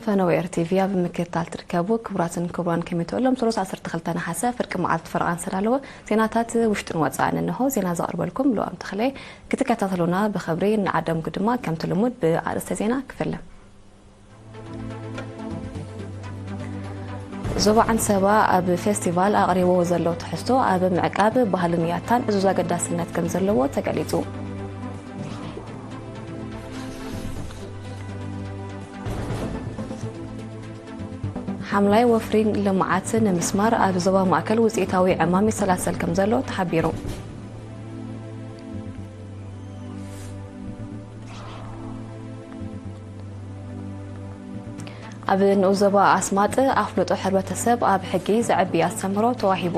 ፈነወ ኤር ቲ ቪ ኣብ ምክትታል ትርከቡ ክቡራትን ክቡራን ከመይ ትውዕሎም? ሰሉስ ዓሰርተ ክልተ ነሓሰ ፍርቂ መዓልቲ ፈረቓን ዝተዳለወ ዜናታት ውሽጥን ወጻእን እንሆ። ዜና ዘቕርበልኩም ልዋም ተኽለ። ክትከታተሉና ብኽብሪ እናዓደምኩ ድማ ከምቲ ልሙድ ብኣርእስተ ዜና ክፍለ። ዞባ ዓንሰባ ኣብ ፌስቲቫል ኣቕሪብዎ ዘሎ ትሕዝቶ ኣብ ምዕቃብ ባህልን ያታን ዕዙዝ ኣገዳስነት ከም ዘለዎ ተገሊጹ። ሓምላይ ወፍሪ ልምዓት ንምስማር ኣብ ዞባ ማእከል ውፅኢታዊ ዕማም ይሰላሰል ከም ዘሎ ተሓቢሩ። ኣብ ንኡስ ዞባ ኣስማጥ ኣፍልጦ ሕብረተሰብ ኣብ ሕጊ ዘዕቢ ኣስተምህሮ ተዋሂቡ።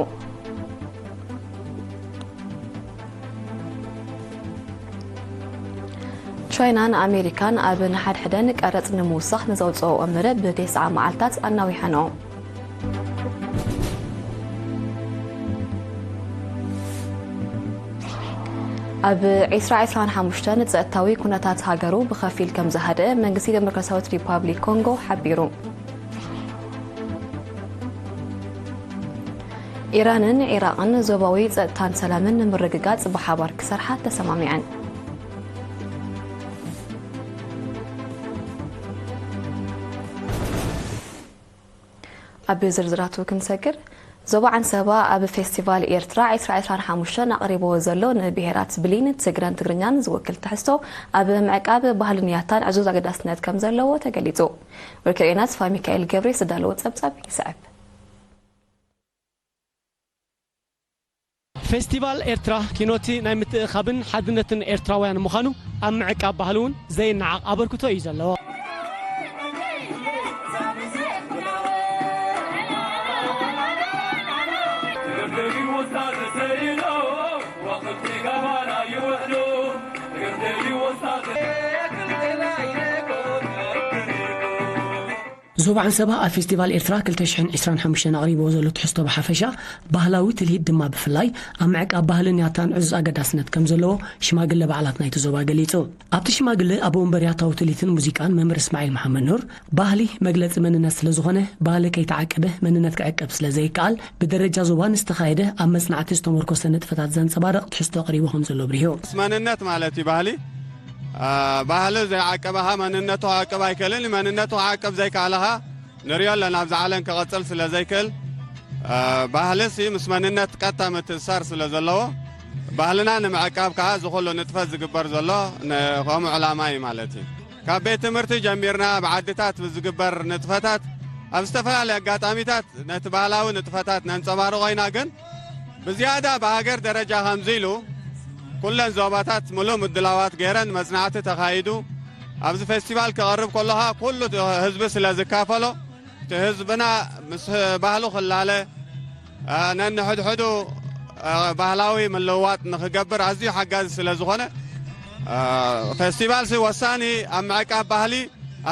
ቻይናን ኣሜሪካን ኣብ ንሓድሕደን ቀረጽ ንምውሳኽ ንዘውጽኦኦ መደብ ብተስዓ መዓልታት ኣናዊሐንኦ። ኣብ ዕስራ ዕስራን ሓሙሽተን ጸጥታዊ ኩነታት ሃገሩ ብኸፊል ከም ዝሃደአ መንግስቲ ዲሞክራሲያዊት ሪፓብሊክ ኮንጎ ሓቢሩ። ኢራንን ዒራቕን ዞባዊ ጸጥታን ሰላምን ንምርግጋጽ ብሓባር ክሰርሓ ተሰማሚዐን። ኣብ ዝርዝራቱ ክንሰግር፣ ዞባ ዓንሰባ ኣብ ፌስቲቫል ኤርትራ ዕስራ ዕስራን ሓሙሽተን ኣቕሪብዎ ዘሎ ንብሄራት ብሊን፣ ትግረን ትግርኛን ዝውክል ትሕዝቶ ኣብ ምዕቃብ ባህልን ያታን ዕዙዝ ኣገዳስነት ከም ዘለዎ ተገሊጹ። ወኪልና ተስፋ ሚካኤል ገብሬ ዝዳለዎ ጸብጻብ ይስዕብ። ፌስቲቫል ኤርትራ ኪኖቲ ናይ ምትእኻብን ሓድነትን ኤርትራውያን ምዃኑ ኣብ ምዕቃብ ባህሊ እውን ዘይነዓቕ ኣበርክቶ እዩ ዘለዎ። ዞባ ዓንሰባ ኣብ ፌስቲቫል ኤርትራ ክልተ ሽሕን ዕስራን ሓሙሽተን ኣቕሪብዎ ዘሎ ትሕዝቶ ብሓፈሻ፣ ባህላዊ ትልሂት ድማ ብፍላይ ኣብ ምዕቃብ ባህልን ያታን ዕዙዝ ኣገዳስነት ከም ዘለዎ ሽማግለ በዓላት ናይቲ ዞባ ገሊጹ። ኣብቲ ሽማግለ ኣቦ ወንበር ያታዊ ትልሂትን ሙዚቃን መምህር እስማዒል መሓመድ ኑር፣ ባህሊ መግለጺ መንነት ስለ ዝኾነ፣ ባህሊ ከይተዓቀበ መንነት ክዕቀብ ስለ ዘይከኣል፣ ብደረጃ ዞባ ንዝተኻየደ ኣብ መጽናዕቲ ዝተመርኮሰ ንጥፈታት ዘንጸባርቕ ትሕዝቶ ቀሪቡ ከም ዘሎ ኣብሪሁ። ምስ መንነት ማለት እዩ ባህሊ። አ፣ ባህሊ ዘይዓቀበኻ መንነቱ ክዕቅብ ኣይክእልን። መንነቱ ክዓቅብ ዘይከኣለኻ ንሪኦ ኣለና፣ ኣብዚ ዓለም ክቐጽል ስለ ዘይክእል። አ፣ ባህልሲ ምስ መንነት ቀጥታ ምትእስሳር ስለ ዘለዎ፣ ባህልና ንምዕቃብ ከኣ እዚ ኩሉ ንጥፈት ዝግበር ዘሎ ን-፣ ከምኡ ዕላማ እዩ ማለት እዩ። ካብ ቤት ትምህርቲ ጀሚርና፣ ኣብ ዓድታት ብዝግበር ንጥፈታት፣ ኣብ ዝተፈላለዩ ኣጋጣሚታት ነቲ ባህላዊ ንጥፈታት ነንጸባርቖ ኢና። ግን ብዝያዳ ብሃገር ደረጃ ከምዚ ኢሉ ኩለን ዞባታት ምሉእ ምድላዋት ገይረን መጽናዕቲ ተኻይዱ ኣብዚ ፌስቲቫል ክቐርብ ከሎ ኸኣ ኩሉ ህዝቢ ስለ ዝካፈሎ፣ እቲ ህዝብና ምስ ባህሉ ክላለ፣ አ፣ ነንሕድሕዱ፣ አ፣ ባህላዊ ምልውዋጥ ንኽገብር ኣዝዩ ሓጋዚ ስለ ዝኾነ፣ አ፣ ፌስቲቫልሲ ወሳኒ ኣብ ምዕቃብ ባህሊ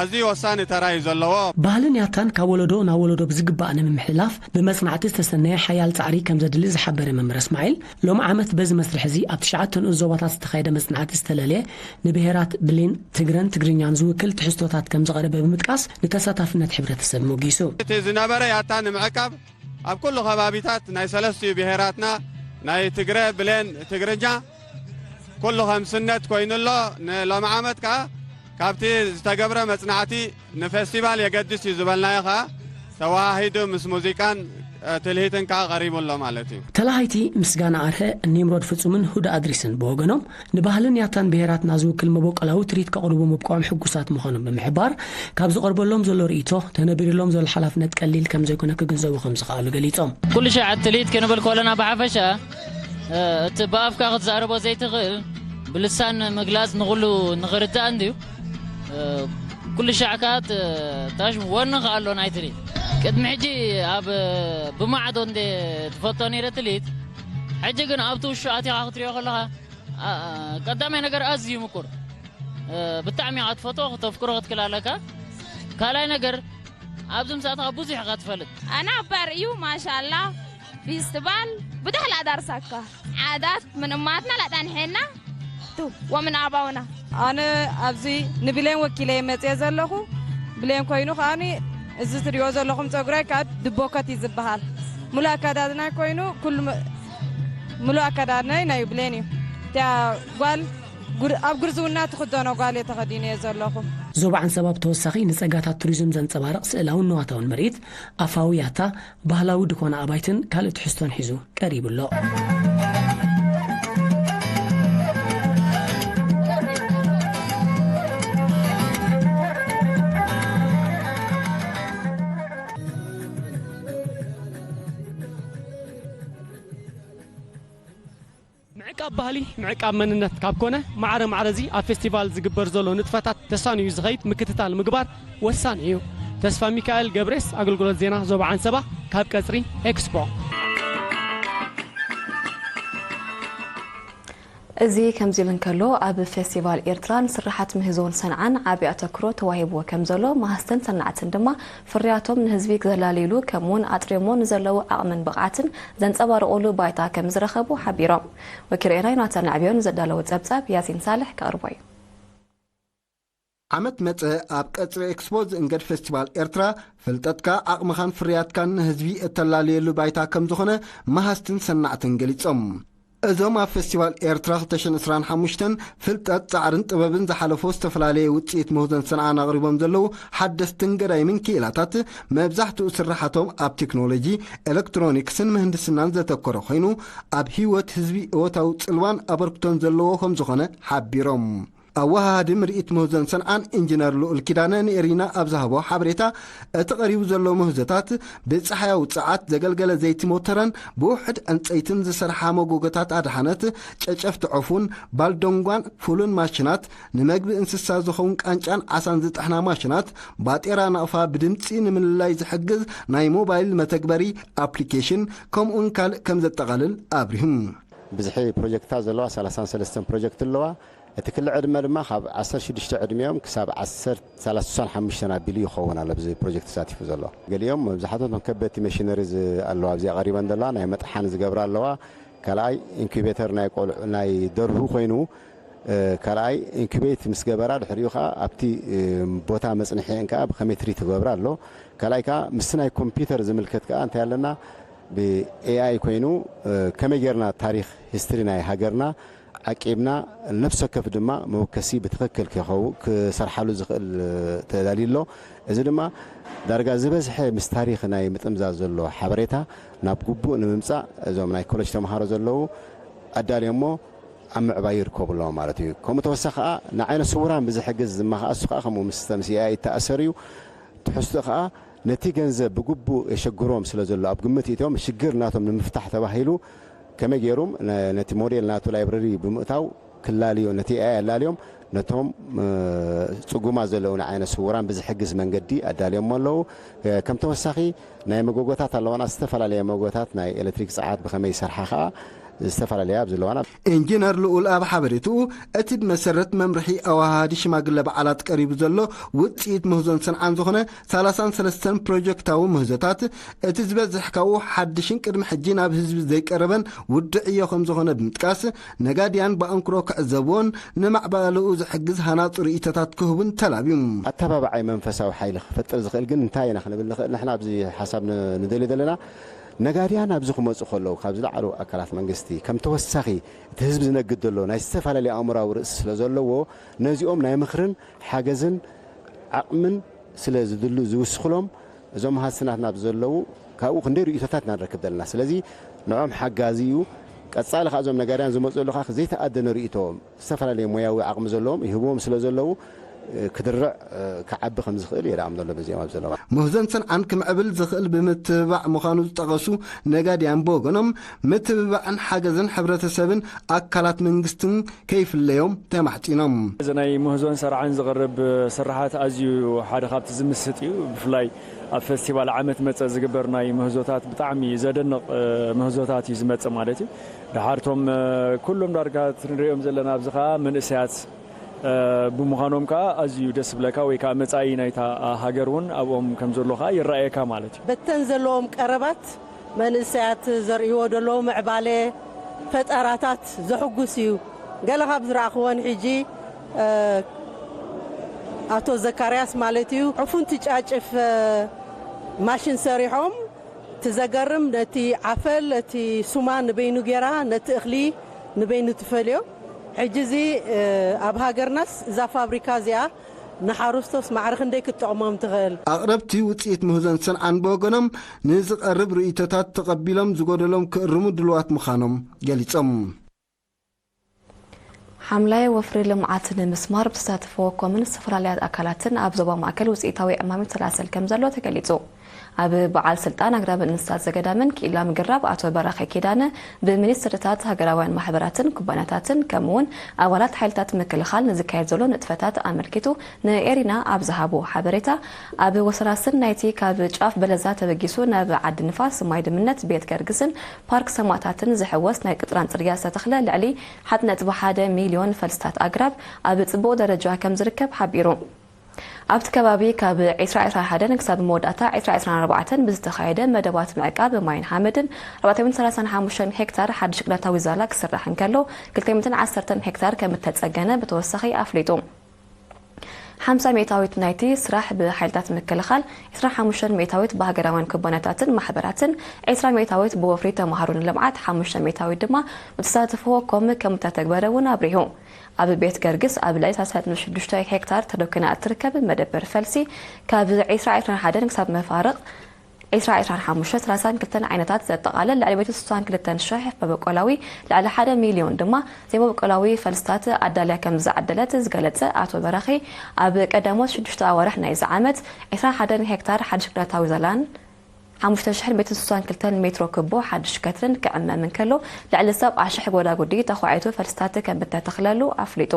ኣዝዩ ወሳኒ ተራ እዩ ዘለዎ። ባህልን ያታን ካብ ወለዶ ናብ ወለዶ ብዝግባእ ንምምሕልላፍ ብመጽናዕቲ ዝተሰነየ ሓያል ጻዕሪ ከም ዘድሊ ዝሓበረ መምህር እስማዒል፣ ሎሚ ዓመት በዚ መስርሕ እዚ ኣብ ትሽዓተ ንኡስ ዞባታት ዝተኻየደ መጽናዕቲ ዝተለለየ ንብሄራት ብሌን፣ ትግረን ትግርኛን ዝውክል ትሕዝቶታት ከም ዝቐረበ ብምጥቃስ፣ ንተሳታፍነት ሕብረተሰብ ሞጊሱ። እቲ ዝነበረ ያታ ንምዕቃብ ኣብ ኩሉ ከባቢታት ናይ ሰለስቲኡ ብሄራትና ናይ ትግረ፣ ብሌን፣ ትግርኛ ኩሉ ከም ስነት ኮይኑ ኣሎ። ንሎሚ ዓመት ከኣ ካብቲ ዝተገብረ መጽናዕቲ ንፌስቲቫል የገድስ እዩ ዝበልናዮ ከኣ ተወሃሂዱ ምስ ሙዚቃን፣ እ፣ ትልሂትን ከኣ ቀሪቡ ኣሎ ማለት እዩ። ተላሃይቲ ምስጋና ኣርሀ፣ ኒምሮድ ፍጹምን ሁዳ ኣድሪስን ብወገኖም፣ ንባህልን ያታን ብሄራትና ዝውክል መበቆላዊ ትርኢት ከቕርቡ ምብቅዖም ሕጉሳት ምዃኖም ብምሕባር፣ ካብ ዝቐርበሎም ዘሎ ርእይቶ፣ ተነቢርሎም ዘሎ ሓላፍነት ቀሊል ከም ዘይኮነ ክግንዘቡ ከም ዝኸኣሉ ገሊጾም። ኩሉ ሻዕ ትልሂት ክንብል ከለና ብሓፈሻ፣ እ፣ እቲ ብኣፍካ ክትዛረቦ ዘይትኽእል፣ ብልሳን ምግላጽ ንኹሉ ንኽርዳእ እንድዩ። እ፣ ኩሉ ሻዕ ከኣ ት-፣ ታሽ ወኒ ከኣ ኣሎ ናይ ትልሂት። ቅድሚ ሕጂ ኣብ ብማዕዶ እንደ ትፈቶ ነይረ ትልሂት። ሕጂ ግን ኣብቲ ውሹ ኣቲኻ ክትሪኦ ከለኻ፣ ኣ-፣ ቀዳማይ ነገር ኣዝዩ ምቁር። እ፣ ብጣዕሚ ኢኻ ትፈትዎ፣ ክተፍቅሮ ክትክእል ኣለካ። ካልኣይ ነገር፣ ኣብዚ ምስ ኣተኻ ብዙሕ ኢኻ ትፈልጥ። ኣነ ኣባር እዩ፣ ማሻላ። ፊስትባል ብዳሕላ ዳርሳካ። ዓዳት ምን እማትና ላጣንሐና፣ ቱ፣ ወምን ኣባውና። ኣነ ኣብዚ ንብሌን ወኪለ መጽየ ዘለኹ። ብሌን ኮይኑ ከዓኒ፣ እዚ ትሪኦ ዘለኹም ፀጉረይ ካብ ድቦከት እዩ ዝበሃል። ሙሉእ ኣከዳድናይ ኮይኑ፣ ኩሉ ም-፣ ሙሉእ ኣከዳድናይ ናይ ብሌን እዩ። እቲኣ ጓል ጉር-፣ ኣብ ጉርዝውና ትኽደኖ ጓል እየ ተኸዲነዮ ዘለኹ። ዞባ ዓንሰባ ብተወሳኺ ንጸጋታት ቱሪዝም ዘንጸባርቕ ስእላውን ንዋታውን ምርኢት፣ ኣፋዊ ያታ፣ ባህላዊ ድኮና ኣባይትን ካልእ ትሕዝቶን ሒዙ ቀሪቡ ኣሎ። ምዕቃብ ባህሊ፣ ምዕቃብ መንነት ካብ ኮነ፣ ማዕረ ማዕረ እዚ ኣብ ፌስቲቫል ዝግበር ዘሎ ንጥፈታት ተሳንዩ ዝኸይድ ምክትታል ምግባር ወሳኒ እዩ። ተስፋ ሚካኤል ገብሬስ፣ ኣገልግሎት ዜና ዞባ ዓንሰባ፣ ካብ ቀጽሪ ኤክስፖ። እዚ ከምዚ ኢሉ እንከሎ፣ ኣብ ፌስቲቫል ኤርትራ ንስራሓት ምህዞን ሰንዓን ዓቢ ኣተኩሮ ተዋሂብዎ ከም ዘሎ፣ መሃዝትን ሰናዕትን ድማ ፍርያቶም ንህዝቢ ክዘላልይሉ፣ ከምኡውን ኣጥርዮሞ ንዘለዉ ዓቕምን ብቕዓትን ዘንጸባርቑሉ ባይታ ከም ዝረኸቡ ሓቢሮም። ወኪል ኤና ዮናታን ኣዕብዮ ንዘዳለዎ ጸብጻብ ያሲን ሳልሕ ከቕርቦ እዩ። ዓመት መጸ ኣብ ቀጽሪ ኤክስፖ ዝእንገድ ፌስቲቫል ኤርትራ፣ ፍልጠትካ፣ ዓቕምኻን ፍርያትካን ንህዝቢ እተላልየሉ ባይታ ከም ዝኾነ መሃዝትን ሰናዕትን ገሊጾም። እዞም ኣብ ፌስቲቫል ኤርትራ ክልተ ሽሕን ዕስራን ሓሙሽተን ፍልጠት፣ ጻዕርን ጥበብን ዝሓለፎ ዝተፈላለየ ውጽኢት ምህዞን ሰንዓን ኣቕሪቦም ዘለዉ ሓደስትን ገዳይምን ክኢላታት፣ መብዛሕትኡ ስራሓቶም ኣብ ቴክኖሎጂ፣ ኤሌክትሮኒክስን ምህንድስናን ዘተኮረ ኮይኑ፣ ኣብ ህይወት ህዝቢ እወታዊ ጽልዋን ኣበርክቶን ዘለዎ ከም ዝኾነ ሓቢሮም። ኣወሃሃዲ ምርኢት ምህዞን ሰንዓን ኢንጂነር ልኡል ኪዳነ ንኤሪና ኣብ ዝሃቦ ሓበሬታ፣ እቲ ቀሪቡ ዘሎ ምህዞታት ብጸሓያዊ ጸዓት ዘገልገለ ዘይቲ ሞተረን ብውሑድ ዕንጸይትን ዝሰርሓ መጎጎታት ኣድሓነት፣ ጨጨፍቲ ዑፉን ባልዶንጓን ፉልን ማሽናት፣ ንመግቢ እንስሳ ዝኸውን ቃንጫን ዓሳን ዝጥሕና ማሽናት፣ ባጤራ ናቕፋ ብድምጺ ንምልላይ ዝሕግዝ ናይ ሞባይል መተግበሪ ኣፕሊኬሽን፣ ከምኡውን ካልእ ከም ዘጠቓልል ኣብሪሁም። ብዝሒ ፕሮጀክትታት ዘለዋ ሰላሳን ሰለስተን ፕሮጀክት ኣለዋ። እቲ ክሊ ዕድመ ድማ ካብ ዓሰርተ ሽዱሽተ ዕድሚኦም ክሳብ ዓሰርተ፣ ሰላሳን ሓሙሽተን ኣቢሉ ይኸውን ኣሎ ብዚ ፕሮጀክት ተሳቲፉ ዘሎ። ገሊኦም መብዛሕትኦም ከበድቲ መሽነሪ ዝ-፣ ኣለዋ ኣብዚኣ ቀሪበን ዘለዋ፣ ናይ መጥሓን ዝገብራ ኣለዋ። ካልኣይ ኢንኩቤተር ናይ ቆልዑ፣ ናይ ደርሁ ኮይኑ፣ እ፣ ካልኣይ ኢንኩቤት ምስ ገበራ ድሕሪኡ ከኣ ኣብቲ፣ እ፣ ቦታ መጽንሒአን ከኣ ብኸመይ ትሪት ክገብራ ኣሎ። ካልኣይ ከኣ ምስቲ ናይ ኮምፒውተር ዝምልከት ከኣ እንታይ ኣለና፣ ብ ኤ ኣይ ኮይኑ፣ እ፣ ከመይ ጌርና ታሪኽ ሂስትሪ ናይ ሃገርና ዓቂብና፣ ነፍሲ ወከፍ ድማ መወከሲ ብትኽክል ክኸው-፣ ክሰርሓሉ ዝኽእል ተዳልዩ ኣሎ። እዚ ድማ ዳርጋ ዝበዝሐ ምስ ታሪኽ ናይ ምጥምዛዝ ዘሎ ሓበሬታ ናብ ግቡእ ንምምጻእ እዞም ናይ ኮለጅ ተምሃሮ ዘለዉ ኣዳልዮሞ ኣብ ምዕባይ ይርከቡ ኣለዉ ማለት እዩ። ከምኡ ተወሳኺ ከኣ ንዓይነ ስውራን ብዝሕግዝ ድማ ከኣ እሱ ከኣ ከምኡ ምስ፣ ምስ ኤ ኣይ ይተኣሰር እዩ። ትሕዝቶ ከኣ ነቲ ገንዘብ ብግቡእ የሸግሮም ስለ ዘሎ፣ ኣብ ግምት እትዮም ሽግር ናቶም ንምፍታሕ ተባሂሉ ከመይ ገይሮም ነ-፣ ነቲ ሞዴል ናቱ ላይብረሪ ብምእታው ክላልዮ፣ ነቲ ኤ ኣይ ኣላልዮም ነቶም፣ እ፣ ጽጉማት ዘለዉ ንዓይነ ስውራን ብዝሕግዝ መንገዲ ኣዳልዮሞ ኣለዉ። እ፣ ከም ተወሳኺ ናይ መጎጎታት ኣለዋና፣ ዝተፈላለየ መጎታት ናይ ኤሌክትሪክ ጸዓት ብኸመይ ይሰርሓ ከኣ ዝተፈላለያ ኣብ ዘለዋና። ኢንጂነር ልኡል ኣብ ሓበሬትኡ፣ እቲ ብመሰረት መምርሒ ኣወሃሃዲ ሽማግለ በዓላት ቀሪቡ ዘሎ ውጽኢት ምህዞን ሰንዓን ዝኾነ ሰላሳን ሰለስተን ፕሮጀክታዊ ምህዞታት፣ እቲ ዝበዝሕ ካብኡ ሓድሽን ቅድሚ ሕጂ ናብ ህዝቢ ዘይቀረበን ውድዕ ዕዮ ከም ዝኾነ ብምጥቃስ፣ ነጋድያን ብኣንክሮ ክዕዘብዎን ንማዕባለኡ ዝሕግዝ ሃናጹ ርእይቶታት ክህቡን ተላብዩ። ኣተባባዓይ መንፈሳዊ ሓይሊ ክፈጥር ዝኽእል ግን እንታይ ኢና ክንብል ንኽእል? ንሕና ኣብዚ ሓሳብ ን-፣ ንደልዮ ዘለና፣ ነጋድያን ኣብዚ ክመጹ ከለዉ፣ ካብ ዝለዓሉ ኣካላት መንግስቲ፣ ከም ተወሳኺ እቲ ህዝቢ ዝነግድ ዘሎ ናይ ዝተፈላለዩ ኣእምራዊ ርእሲ ስለ ዘለዎ፣ ነዚኦም ናይ ምኽርን ሓገዝን ዓቕምን ስለ ዝድሉ ዝውስኽሎም፣ እዞም መሃዝቲ ናትና ኣብዚ ዘለዉ፣ ካብኡ ክንደይ ርእይቶታት ኢና ንረክብ ዘለና። ስለዚ ንዕኦም ሓጋዚ እዩ። ቀጻሊ ከኣ እዞም ነጋድያን ዝመጹ ዘለዉ ከኣ ዘይተኣደነ ርእይቶ፣ ዝተፈላለየ ሞያዊ ዓቕሚ ዘለዎም ይህብዎም ስለ ዘለዉ፣ እ፣ ክድርዕ፣ እ፣ ክዓቢ ከም ዝኽእል የድኣም ዘሎ በዚኦም ኣብ ዘለዋ። ምህዞን ሰንዓን ክምዕብል ዝኽእል ብምትብባዕ ምዃኑ ዝጠቐሱ ነጋድያን ብወገኖም፣ ምትብባዕን ሓገዝን ሕብረተሰብን ኣካላት መንግስትን ከይፍለዮም ተማሕጺኖም። እዚ ናይ ምህዞን ሰርዓን ዝቕርብ ስርሓት ኣዝዩ ሓደ ካብቲ ዝምስጥ እዩ። ብፍላይ ኣብ ፌስቲቫል ዓመት መጸ ዝግበር ናይ ምህዞታት ብጣዕሚ ዘደንቕ፣ እ፣ ምህዞታት እዩ ዝመጽእ ማለት እዩ። ደሓርቶም፣ እ፣ ኩሎም ዳርጋ እቲ ንሪኦም ዘለና ኣብዚ ኸዓ መንእሰያት፣ እ፣ ብምዃኖም ከኣ ኣዝዩ ደስ ዝብለካ ወይ ከኣ መጻኢ ናይታ ሃገር እውን ኣብኦም ከም ዘሎ ከኣ ይረኣየካ ማለት እዩ። በተን ዘለዎም ቀረባት መንእሰያት ዘርእይዎ ዘለዉ ምዕባለ ፈጠራታት ዘሕጉስ እዩ። ገለ ካብ ዝረኣኽወን ሕጂ፣ እ፣ ኣቶ ዘካርያስ ማለት እዩ። ዕፉን ትጫጭፍ ማሽን ሰሪሖም። ትዘገርም፣ ነቲ ዓፈል፣ እቲ ሱማ ንበይኑ ገይራ፣ ነቲ እኽሊ ንበይኑ ትፈልዮ። ሕጂ እዚ ኣብ ሃገርናስ እዛ ፋብሪካ እዚኣ ንሓረስቶስ ማዕረ ክንደይ ክትጠቕሞም ትኽእል? ኣቕረብቲ ውፅኢት ምህዞን ሰንዓን ብወገኖም፣ ንዝቐርብ ርእይቶታት ተቐቢሎም ዝጎደሎም ክእርሙ ድልዋት ምዃኖም ገሊጾም። ሓምላይ ወፍሪ ልምዓት ንምስማር ብተሳትፎ ኮምን ዝተፈላለያ ኣካላትን ኣብ ዞባ ማእከል ውፅኢታዊ ዕማም ይሰላሰል ከም ዘሎ ተገሊጹ። ኣብ በዓል ስልጣን ኣግራብን እንስሳት ዘገዳምን ክኢላ ምግራብ ኣቶ በራኸ ኪዳነ፣ ብሚኒስትርታት ሃገራውያን ማሕበራትን ኩባንያታትን ከምኡውን ኣባላት ሓይልታት ምክልኻል ንዝካየድ ዘሎ ንጥፈታት ኣመልኪቱ ንኤሪና ኣብ ዝሃቦ ሓበሬታ፣ ኣብ ወሰናስን ናይቲ ካብ ጫፍ በለዛ ተበጊሱ ናብ ዓዲ ንፋስ፣ ማይ ድምነት፣ ቤት ገርግስን ፓርክ ሰማእታትን ዝሕወስ ናይ ቅጥራን ጽርግያ ዝተተኽለ ልዕሊ ሓደ ነጥቢ ሓደ ሚልዮን ፈልስታት ኣግራብ ኣብ ጽቡቕ ደረጃ ከም ዝርከብ ሓቢሩ። ኣብቲ ከባቢ ካብ ዕስራ ዕስራን ሓደን ክሳብ መወዳእታ ዕስራ ዕስራን ኣርባዕተን ብዝተኻየደ መደባት ምዕቃብ ማይን ሓመድን ኣርባዕተ ሚእትን ሰላሳን ሓሙሽተን ሄክታር ሓድሽ ቅዳታዊ ዛላ ክስራሕ እንከሎ፣ ክልተ ሚእትን ዓሰርተን ሄክታር ከም እተጸገነ ብተወሳኺ ኣፍሊጡ። ሓምሳ ሚእታዊት ናይቲ ስራሕ ብሓይልታት ምክልኻል፣ ዕስራን ሓሙሽተን ሚእታዊት ብሃገራውያን ኩባንያታትን ማሕበራትን፣ ዕስራ ሚእታዊት ብወፍሪ ተምሃሮ ንልምዓት፣ ሓሙሽተ ሚእታዊት ድማ ብተሳትፎ ኮም ከም እተተግበረ እውን ኣብሪሁ። ኣብ ቤት ገርግስ ኣብ ልዕሊ ሰላሳ ነጥቢ ሽዱሽተ ሄክታር ተደኲና እትርከብ መደበር ፈልሲ፣ ካብ ዕስራ ዕስራን ሓደን ክሳብ መፋርቕ ዕስራ ዕስራን ሓሙሽተ ሰላሳን ክልተን ዓይነታት ዘጠቓልል ልዕሊ ሚእትን ስሳን ክልተን ሽሕ መበቆላዊ፣ ልዕሊ ሓደ ሚልዮን ድማ ዘይመበቆላዊ ፈልስታት ኣዳልያ ከም ዝዓደለት ዝገለጸ ኣቶ በራኺ፣ ኣብ ቀዳሞት ሽዱሽተ ኣዋርሕ ናይዚ ዓመት ዕስራን ሓደን ሄክታር ሓድሽ ቅዳታዊ ዛላን ሓሙሽተ ሽሕን ሚእትን ስሳን ክልተን ሜትሮ ክቦ ሓድሽ ከትርን ክዕመም እንከሎ፣ ልዕሊ ሰብዓ ሽሕ ጎዳጉዲ ተዃዒቱ ፈልስታት ከም እተተኽለሉ ኣፍሊጡ።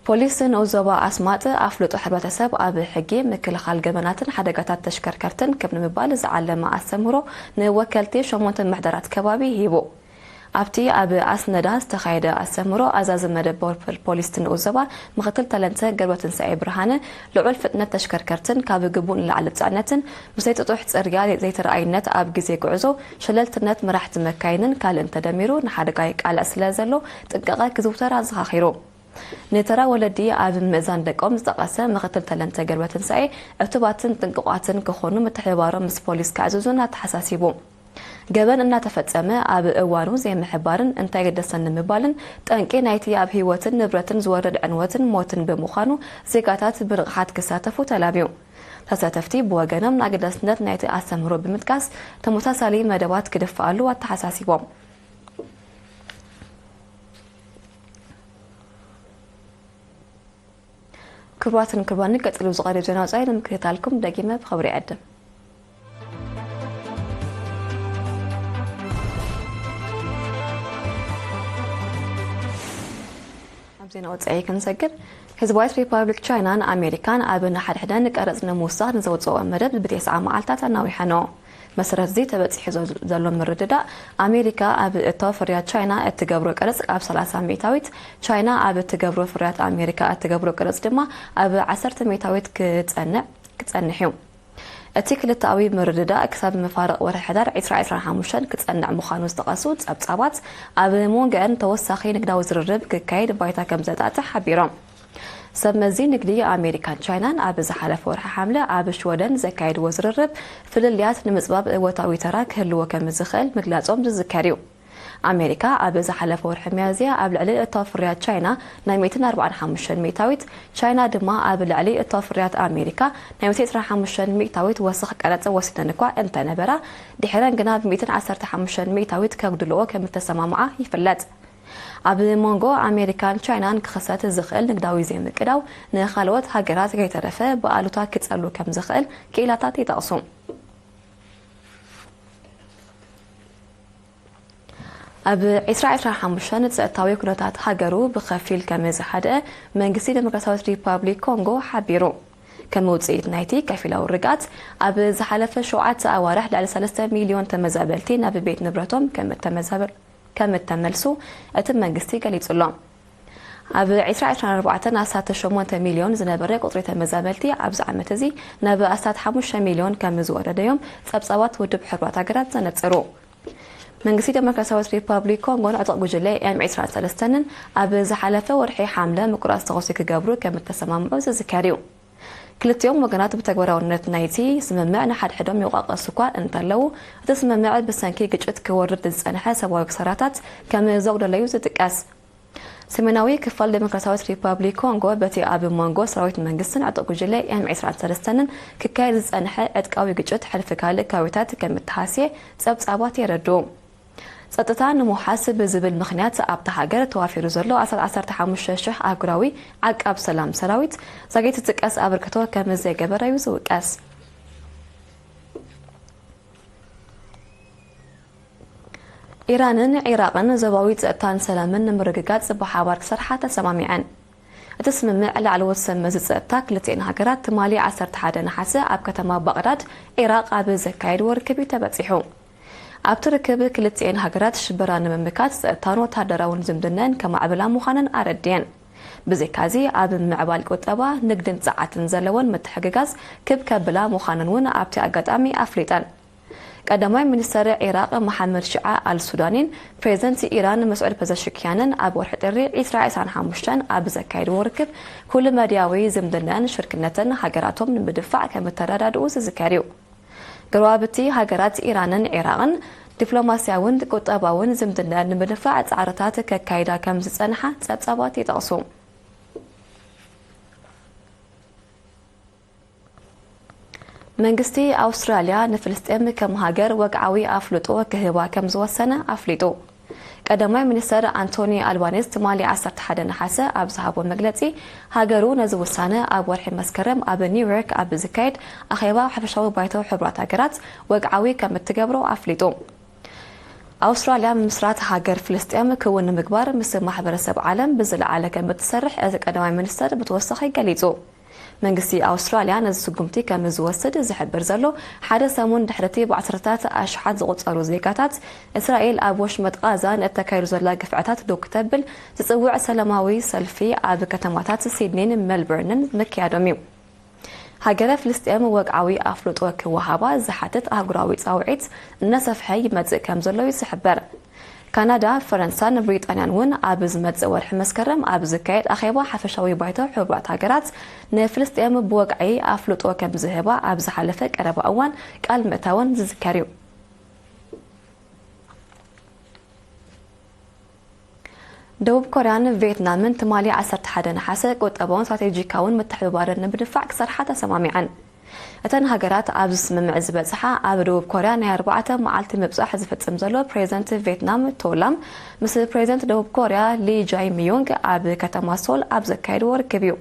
ፖሊስ ንኡስ ዞባ ኣስማጥ ኣፍልጦ ሕብረተሰብ ኣብ ሕጊ ምክልኻል ገበናትን ሓደጋታት ተሽከርከርትን ክብ ንምባል ዝዓለመ ኣስተምህሮ ንወከልቲ ሸሞንተ ምሕደራት ከባቢ ሂቡ። ኣብቲ ኣብ ኣስነዳ ዝተኻየደ ኣስተምህሮ ኣዛዚ መደብ ፖሊስ ንኡስ ዞባ ምክትል ተለንተ ገብረትንሳኤ ብርሃነ ልዑል ፍጥነት ተሽከርከርትን ካብ ግቡእ ንላዕሊ ጽዕነትን ብዘይጥጡሕ ጽርግያ ዘይተረኣይነት ኣብ ግዜ ጉዕዞ ሸለልትነት መራሕቲ መካይንን ካልእን ተደሚሩ ንሓደጋ የቃልዕ ስለ ዘሎ ጥንቃቐ ክዝውተር ኣዘኻኺሩ። ንተራ ወለዲ ኣብ ምእዛን ደቆም ዝጠቐሰ ምክትል ተለንተ ገብረትንሳኤ፣ ዕቱባትን ጥንቁቓትን ክኾኑ ምትሕብባሮም ምስ ፖሊስ ክዕዝዙን ኣተሓሳሲቡ። ገበን እናተፈጸመ ኣብ እዋኑ ዘይምሕባርን እንታይ ገደሰኒ ምባልን ጠንቂ ናይቲ ኣብ ህይወትን ንብረትን ዝወርድ ዕንወትን ሞትን ብምዃኑ ዜጋታት ብንቕሓት ክሳተፉ ተላብዩ። ተሳተፍቲ ብወገኖም ንኣገዳስነት ናይቲ ኣስተምህሮ ብምጥቃስ ተመሳሳሊ መደባት ክድፍኣሉ ኣተሓሳሲቦም። ክቡራትን ክቡራንን ቀጺሉ ዝቐርብ ዜና ወጻኢ ንምክትታልኩም ደጊመ ብኽብሪ ይዕድም። ኣብ ዜና ወጻኢ ክንሰግር፣ ህዝባዊት ሪፓብሊክ ቻይናን ኣሜሪካን ኣብ ንሓድሕደን ቀረጽ ንምውሳኽ ንዘውጽኦ መደብ ብቴስዓ መዓልታት ኣናዊሐንኦ። መሰረት እዚ ተበጺሑ ዘሎ ምርድዳእ፣ ኣሜሪካ ኣብ እታው ፍርያት ቻይና እትገብሮ ቀረጽ ኣብ ሰላሳ ሚእታዊት፣ ቻይና ኣብ እትገብሮ ፍርያት ኣሜሪካ እትገብሮ ቀረጽ ድማ ኣብ ዓሰርተ ሚእታዊት ክጸንዕ ክጸንሕ እዩ። እቲ ክልተኣዊ ምርድዳእ ክሳብ መፋርቕ ወርሒ ሕዳር ዕስራ ዕስራን ሓሙሽተን ክጸንዕ ምዃኑ ዝጠቐሱ ጸብጻባት፣ ኣብ መንጎአን ተወሳኺ ንግዳዊ ዝርርብ ክካየድ ባይታ ከም ዘጣጥሕ ሓቢሮም። ሰብ መዚ ንግዲ ኣሜሪካን ቻይናን ኣብ ዝሓለፈ ወርሒ ሓምለ ኣብ ሽወደን ዘካየድዎ ዝርርብ፣ ፍልልያት ንምጽባብ እወታዊ ተራ ክህልዎ ከም ዝኽእል ምግላጾም ዝዝከር እዩ። ኣሜሪካ ኣብ ዝሓለፈ ወርሒ ሚያዝያ ኣብ ልዕሊ እታው ፍርያት ቻይና ናይ ሚእትን ኣርባዓን ሓሙሽተን ሚእታዊት፣ ቻይና ድማ ኣብ ልዕሊ እታው ፍርያት ኣሜሪካ ናይ ሚእትን ዕስራን ሓሙሽተን ሚእታዊት ወሰኽ ቀረጽ ወሲደን እኳ እንተነበራ፣ ድሒረን ግና ብሚእትን ዓሰርተ ሓሙሽተን ሚእታዊት ከጉድልኦ ከም እተሰማምዓ ይፍለጥ። ኣብ መንጎ ኣሜሪካን ቻይናን ክኽሰት ዝኽእል ንግዳዊ ዘይምቅዳው፣ ንኻልኦት ሃገራት ከይተረፈ ብኣሉታ ክጸሉ ከም ዝኽእል ክኢላታት ይጠቕሱ። ኣብ ዕስራ ዕስራን ሓሙሽተን ጸጥታዊ ኩነታት ሃገሩ ብኸፊል ከም ዝሓድአ መንግስቲ ዲሞክራሲያዊት ሪፓብሊክ ኮንጎ ሓቢሩ። ከም ውጽኢት ናይቲ ከፊላዊ ርግኣት፣ ኣብ ዝሓለፈ ሸውዓተ ኣዋርሕ ልዕሊ ሰለስተ ሚልዮን ተመዛበልቲ ናብ ቤት ንብረቶም ከም እተመዛበል-፣ ከም እተመልሱ እቲ መንግስቲ ገሊጹ ኣሎ። ኣብ ዕስራ ዕስራን ኣርባዕተን ኣስታት ሸሞንተ ሚልዮን ዝነበረ ቁጽሪ ተመዛበልቲ ኣብዚ ዓመት እዚ ናብ ኣስታት ሓሙሽተ ሚልዮን ከም ዝወረደ እዮም ጸብጻባት ውድብ ሕቡራት ሃገራት ዘነጽሩ። መንግስቲ ዴሞክራሲያዊት ሪፓብሊክ ኮንጎን ዕጡቕ ጉጅለ ኤም ዕስራን ሰለስተን ኣብ ዝሓለፈ ወርሒ ሓምለ ምቁራጽ ተኹሲ ክገብሩ ከም እተሰማምዑ ዝዝከር እዩ። ክልቲኦም ወገናት ብተግባራውነት ናይቲ ስምምዕ ንሓድሕዶም ይወቃቀሱ እኳ እንተለዉ፣ እቲ ስምምዕ ብሰንኪ ግጭት ክወርድ ዝጸንሐ ሰብኣዊ ክሳራታት ከም ዘጉደለዩ ዝጥቀስ። ሰሜናዊ ክፋል ዴሞክራሲያዊት ሪፓብሊክ ኮንጎ በቲ ኣብ መንጎ ሰራዊት መንግስትን ዕጡቕ ጉጅለ ኤም ዕስራን ሰለስተን ክካየድ ዝጸንሐ ዕጥቃዊ ግጭት ሕልፊ ካልእ ከባቢታት ከም እተሃስየ ጸብጻባት የረድኡ። ጸጥታ ንምውሓስ ብዝብል ምኽንያት ኣብታ ሃገር ተዋፊሩ ዘሎ ኣስታት ዓሰርተ ሓሙሽተ ሽሕ ኣህጉራዊ ዓቃብ ሰላም ሰራዊት ዛጊት ዝጥቀስ ኣበርክቶ ከም ዘይገበረ እዩ ዝውቀስ። ኢራንን ዒራቕን ዞባዊ ጸጥታን ሰላምን ንምርግጋጽ ብሓባር ክሰርሓ ተሰማሚዐን። እቲ ስምምዕ ላዕለዎት ሰብ መዚ ጸጥታ ክልቲኤን ሃገራት ትማሊ ዓሰርተ ሓደ ነሓሰ ኣብ ከተማ ባቕዳድ ዒራቕ ኣብ ዘካየድዎ ርክብ እዩ ተበጺሑ። ኣብቲ ርክብ ክልቲኤን ሃገራት ሽበራ ንምምካት ጸጥታን ወተሃደራውን ዝምድነን ከማዕብላ ምዃነን ኣረድየን። ብዘይካዚ ኣብ ምዕባል ቁጠባ፣ ንግድን ጸዓትን ዘለወን ምትሕግጋዝ ክብ ከብላ ምዃነን እውን ኣብቲ ኣጋጣሚ ኣፍሊጠን። ቀዳማይ ሚኒስተር ዒራቕ መሓመድ ሽዓ ኣል ሱዳኒን ፕሬዚደንት ኢራን መስዑድ ፐዘሽኪያንን ኣብ ወርሒ ጥሪ ዕስራ ዕስራን ሓሙሽተን ኣብ ዘካየድዎ ርክብ ኩሉ መድያዊ ዝምድናን ሽርክነትን ሃገራቶም ንምድፋዕ ከም እተረዳድኡ ዝዝከር እዩ። ጎረባብቲ ሃገራት ኢራንን ዒራቕን ዲፕሎማስያውን ቁጠባውን ዝምድና ንምድፋዕ ጻዕርታት ከካይዳ ከም ዝጸንሓ ጸብጻባት ይጠቕሱ። መንግስቲ ኣውስትራልያ ንፍልስጤም ከም ሃገር ወግዓዊ ኣፍልጦ ክህባ ከም ዝወሰነ ኣፍሊጡ። ቀዳማይ ሚኒስተር ኣንቶኒ ኣልባኔዝ ትማሊ ዓሰርተ ሓደ ነሓሰ ኣብ ዝሃቦ መግለጺ፣ ሃገሩ ነዚ ውሳነ ኣብ ወርሒ መስከረም ኣብ ኒውዮርክ ኣብ ዝካየድ ኣኼባ ሓፈሻዊ ባይቶ ሕቡራት ሃገራት ወግዓዊ ከም እትገብሮ ኣፍሊጡ። ኣውስትራልያ ምምስራት ሃገር ፍልስጤም ክውን ንምግባር ምስ ማሕበረሰብ ዓለም ብዝለዓለ ከም እትሰርሕ እቲ ቀዳማይ ሚኒስተር ብተወሳኺ ገሊጹ። መንግስቲ ኣውስትራልያ ነዚ ስጉምቲ ከም ዝወስድ ዝሕብር ዘሎ ሓደ ሰሙን ድሕሪ እቲ ብዓሰርታት ኣሽሓት ዝቑጸሩ ዜጋታት እስራኤል ኣብ ወሽመጥ ቓዛ ንእተካይዶ ዘላ ግፍዕታት ደው ክተብል ዝጽውዕ ሰላማዊ ሰልፊ ኣብ ከተማታት ሲድኒን ሜልበርንን ምክያዶም እዩ። ሃገረ ፍልስጤም ወግዓዊ ኣፍልጦ ክወሃባ ዝሓትት ኣህጉራዊ ጻውዒት እናሰፍሐ ይመጽእ ከም ዘሎ እዩ ዝሕበር። ካናዳ፣ ፈረንሳን ብሪጣንያን እውን ኣብ ዝመጽእ ወርሒ መስከረም ኣብ ዝካየድ ኣኼባ ሓፈሻዊ ባይቶ ሕቡራት ሃገራት ንፍልስጤም ብወግዒ ኣፍልጦ ከም ዝህባ ኣብ ዝሓለፈ ቀረባ እዋን ቃል ምእታወን ዝዝከር እዩ። ደቡብ ኮርያን ቪየትናምን ትማሊ ዓሰርተ ሓደ ነሓሰ ቁጠባውን ስትራቴጂካውን ምትሕብባርን ንምድፋዕ ክሰርሓ ተሰማሚዐን። እተን ሃገራት ኣብዚ ስምምዕ ዝበጽሓ ኣብ ደቡብ ኮርያ ናይ ኣርባዕተ መዓልቲ ምብጻሕ ዝፍጽም ዘሎ ፕሬዚደንት ቪየትናም ቶላም ምስ ፕሬዚደንት ደቡብ ኮርያ ሊ ጃይ ሚዩንግ ኣብ ከተማ ሶል ኣብ ዘካየድዎ ርክብ እዩ።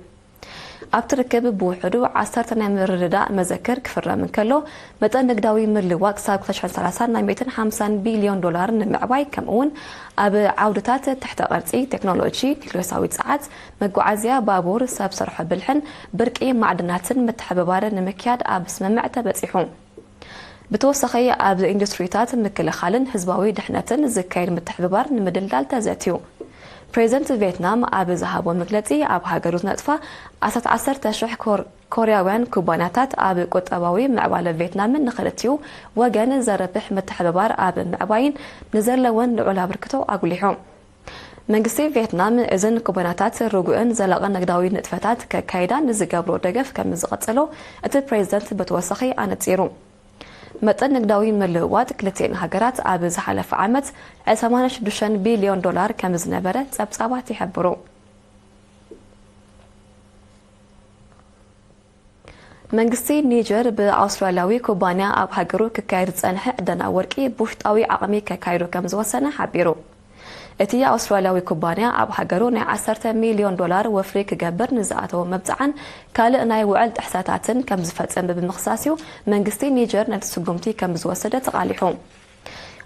ኣብቲ ርክብ ብውሕዱ ዓሰርተ ናይ ምርድዳእ መዘክር ክፍረም እንከሎ፣ መጠን ንግዳዊ ምልዋጥ ክሳብ ክልተ ሽሕን ሰላሳን ናይ ሚእትን ሓምሳን ቢልዮን ዶላር ንምዕባይ፣ ከምኡውን ኣብ ዓውድታት ትሕተ ቅርጺ፣ ቴክኖሎጂ፣ ኒውክሌሳዊ ጸዓት፣ መጓዓዝያ፣ ባቡር፣ ሰብ ሰርሖ ብልሕን ብርቂ ማዕድናትን ምትሕብባር ንምክያድ ኣብ ስምምዕ ተበጺሑ። ብተወሳኺ ኣብ ኢንዱስትሪታት ምክልኻልን ህዝባዊ ድሕነትን ዝካየድ ምትሕብባር ንምድልዳል ተዘትዩ። ፕሬዚደንት ቪየትናም ኣብ ዝሃቦ መግለጺ፣ ኣብ ሃገሩ ዝነጥፋ ኣስታት ዓሰርተ ሽሕ ኮር-፣ ኮርያውያን ኩባንያታት ኣብ ቁጠባዊ ምዕባለ ቪየትናምን ንኽልቲኡ ወገን ዘርብሕ ምትሕብባር ኣብ ምዕባይን ንዘለወን ልዑል ኣበርክቶ ኣጉሊሑ። መንግስቲ ቪየትናም እዘን ኩባንያታት ርጉእን ዘላቕን ንግዳዊ ንጥፈታት ከካይዳ ንዝገብሮ ደገፍ ከም ዝቐጽሎ እቲ ፕሬዚደንት ብተወሳኺ ኣነጺሩ። መጠን ንግዳዊ ምልውዋጥ ክልቲኤን ሃገራት ኣብ ዝሓለፈ ዓመት ሰማንያ ሽዱሽተ ቢልዮን ዶላር ከም ዝነበረ ጸብጻባት ይሕብሩ። መንግስቲ ኒጀር ብኣውስትራልያዊ ኩባንያ ኣብ ሃገሩ ክካየድ ዝጸንሐ ዕደና ወርቂ ብውሽጣዊ ዓቕሚ ከካይዶ ከም ዝወሰነ ሓቢሩ። እቲ ኣውስትራልያዊ ኩባንያ ኣብ ሃገሩ ናይ ዓሰርተ ሚልዮን ዶላር ወፍሪ ክገብር ንዝኣተዎ መብጽዓን ካልእ ናይ ውዕል ጥሕሰታትን ከም ዝፈጸመ ብምኽሳስ እዩ መንግስቲ ኒጀር ነቲ ስጉምቲ ከም ዝወሰደ ተቓሊሑ።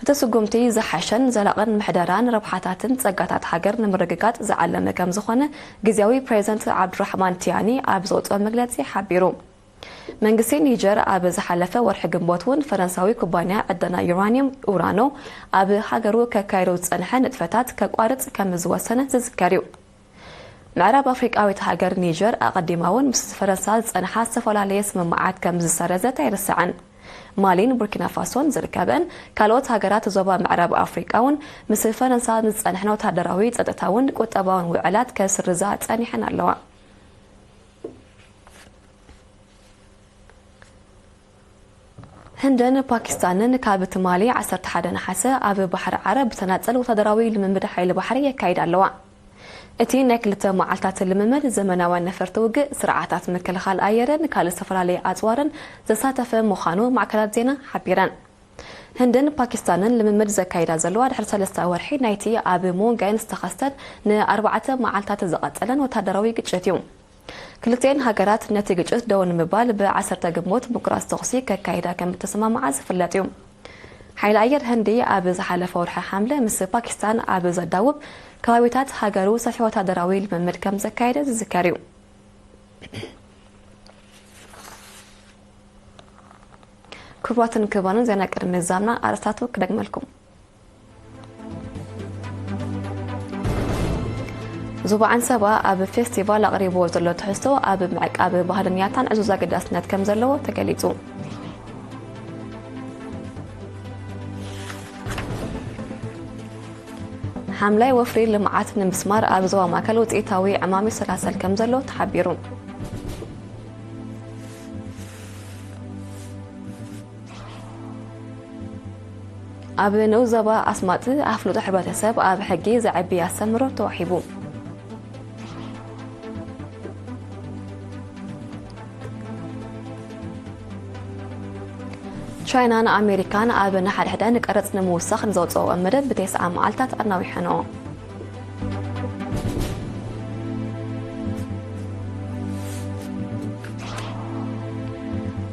እቲ ስጉምቲ ዝሓሸን ዘላቕን ምሕደራን ረብሓታትን ጸጋታት ሃገር ንምርግጋጽ ዝዓለመ ከም ዝኾነ ግዝያዊ ፕሬዚደንት ዓብዱራሕማን ቲያኒ ኣብ ዘውጽኦ መግለጺ ሓቢሩ። መንግስቲ ኒጀር ኣብ ዝሓለፈ ወርሒ ግንቦት እውን ፈረንሳዊ ኩባንያ ዕደና ዩራኒየም ኡራኖ ኣብ ሃገሩ ከካይዶ ዝጸንሐ ንጥፈታት ከቋርጽ ከም ዝወሰነ ዝዝከር እዩ። ምዕራብ ኣፍሪቃዊት ሃገር ኒጀር ኣቐዲማ እውን ምስ ፈረንሳ ዝጸንሓ ዝተፈላለየ ስምምዓት ከም ዝሰረዘት ኣይርሳዕን። ማሊን ቡርኪና ፋሶን ዝርከበን ካልኦት ሃገራት ዞባ ምዕራብ ኣፍሪቃ እውን ምስ ፈረንሳ ዝጸንሐን ወታደራዊ፣ ጸጥታውን ቁጠባውን ውዕላት ከስርዛ ጸኒሐን ኣለዋ። ህንድን ፓኪስታንን ካብ ትማሊ ዓሰርተ ሓደ ነሓሰ ኣብ ባሕሪ ዓረብ ብተናጸል ወታደራዊ ልምምድ ሓይሊ ባሕሪ የካይዳ ኣለዋ። እቲ ናይ ክልተ መዓልታት ልምምድ ዘመናውያን ነፈርቲ ውግእ፣ ስርዓታት ምክልኻል ኣየርን ካልእ ዝተፈላለየ ኣጽዋርን ዘሳተፈ ምዃኑ ማዕከናት ዜና ሓቢረን። ህንድን ፓኪስታንን ልምምድ ዘካይዳ ዘለዋ ድሕሪ ሰለስተ ወርሒ ናይቲ ኣብ ሞንጋይን ዝተኸስተን ንኣርባዕተ መዓልታት ዝቐጸለን ወታደራዊ ግጭት እዩ። ክልቲኤን ሃገራት ነቲ ግጭት ደው ንምባል ብዓሰርተ ግንቦት ምቁራጽ ተኹሲ ከካይዳ ከም እተሰማምዓ ዝፍለጥ እዩ። ሓይሊ ኣየር ህንዲ ኣብ ዝሓለፈ ወርሒ ሓምለ ምስ ፓኪስታን ኣብ ዘዳውብ ከባቢታት ሃገሩ ሰፊሕ ወታደራዊ ልምምድ ከም ዘካየደ ዝዝከር እዩ። ክቡራትን ክቡራንን፣ ዜና ቅድሚ ምዛምና ኣርእስታቱ ክደግመልኩም። ዞባ ዓንሰባ ኣብ ፌስቲቫል ኣቕሪብዎ ዘሎ ትሕዝቶ ኣብ ምዕቃብ ባህልን ያታን ዕዙዝ ኣገዳስነት ከም ዘለዎ ተገሊጹ። ሓምላይ ወፍሪ ልምዓት ንምስማር ኣብ ዞባ ማእከል ውፅኢታዊ ዕማም ይሰላሰል ከም ዘሎ ተሓቢሩ። ኣብ ንኡስ ዞባ ኣስማጥ ኣፍልጦ ሕብረተሰብ ኣብ ሕጊ ዘዕቢ ኣስተምህሮ ተዋሂቡ። ቻይናን ኣሜሪካን ኣብ ንሓድሕደን ቀረጽ ንምውሳኽ ንዘውፅኦኦ መደብ ብተስዓ መዓልታት ኣናዊሐንኦ።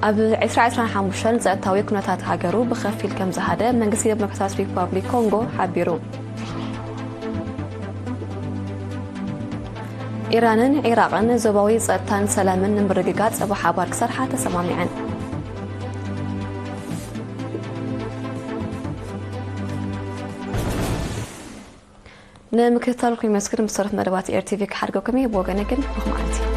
ኣብ ዕስራ ዕስራን ሓሙሽተን ጸጥታዊ ኩነታት ሃገሩ ብኸፊል ከም ዝሃደ መንግስቲ ዲሞክራሲያዊት ሪፓብሊክ ኮንጎ ሓቢሩ። ኢራንን ዒራቕን ዞባዊ ጸጥታን ሰላምን ንምርግጋጽ ብሓባር ክሰርሓ ተሰማሚዐን። ንምክትታልኩም የመስግን። ብሰሩት መደባት ኤር ቲቪ ክሓድገኩም እየ። ብወገነ ግን ርሑቕ መዓልቲ።